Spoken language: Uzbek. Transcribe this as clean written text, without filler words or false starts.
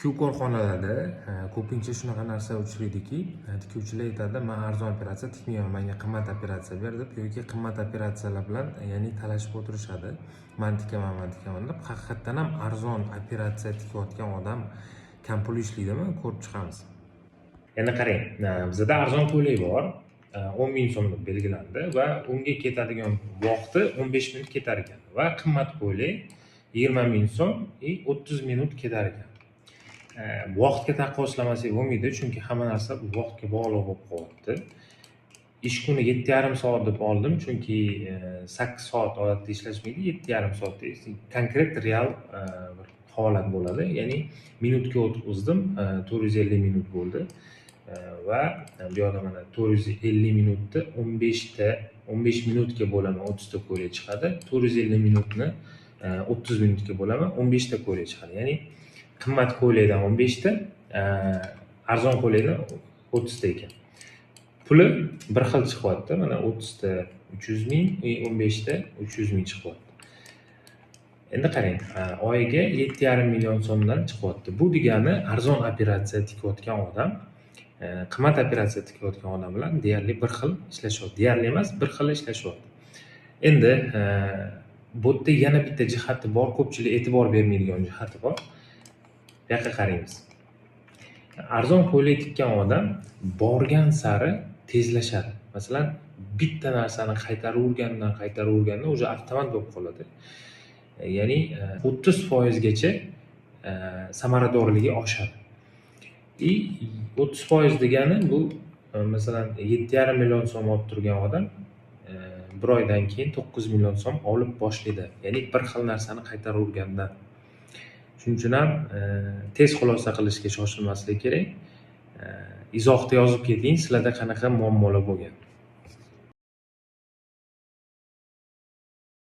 Tikuv korxonalarda ko'pincha shunaqa narsa uchraydiki, tikuvchilar aytadi: "Man arzon operatsiya tikmayman, manga qimmat operatsiya ber", deb yoki qimmat operatsiyalar bilan, ya'ni talashib o'tirishadi, "Man tikaman, man tikaman", deb. Haqiqatdan ham arzon operatsiya tikayotgan odam kam pul ishlaydimi, ko'rib chiqamiz. Endi qarang, bizada arzon ko'ylak bor, 10 000 so'm deb belgilandi va unga ketadigan vaqti 15 minut ketar ekan va qimmat ko'ylak 20 000 so'm и 30 minut ketar ekan. Vaqtga taqqoslamasak bo'lmaydi, chunki hamma narsa vaqtga bog'liq bo'lib qolyapti. Ish kuni 7,5 soat deb oldim, chunki 8 soat odatda ishlashmaydi, 7,5 soatda konkret real bir holat bo'ladi. Ya'ni minutga o'tkazdim, 450 minut bo'ldi va bu yoqda mana 450 minutni 15 ta, 15 minutga bo'laman, 30 ta ko'ylak chiqadi. 450 minutni 30 minutga bo'laman, 15 ta ko'ylak chiqadi. Ya'ni qimmat ko'ylakdan 15 ta, arzon ko'ylakdan 30 ta ekan. Puli bir xil chiqyapti. Mana 30 ta 300 000 и 15 ta 300 000 chiqyapti. Endi qarang, oyiga 7,5 million so'mdan chiqyapti. Bu degani arzon operatsiya tikayotgan odam qimmat operatsiya tikayotgan odam bilan deyarli bir xil ishlashyapti. Deyarli emas, bir xil ishlashyapti. Endi bu yerda yana bitta jihati bor, ko'pchilik e'tibor bermaydigan jihati bor. Bu yoqqa qaraymiz. Arzon ko'ylak tikkan odam borgan sari tezlashadi. Masalan, bitta narsani qaytaravergandan qaytaravergandan уже avtomat bo'lib qoladi. Ya'ni 30 foizgacha samaradorligi oshadi. И 30% degani bu, masalan, 7,5 million so'm olib turgan odam bir oydan keyin 9 million so'm olib boshlaydi. Ya'ni bir xil narsani qaytaravergandan. Shuning uchun ham tez xulosa qilishga shoshilmaslik kerak. Izohda yozib keting, sizlarda qanaqa muammolar bo'lgan.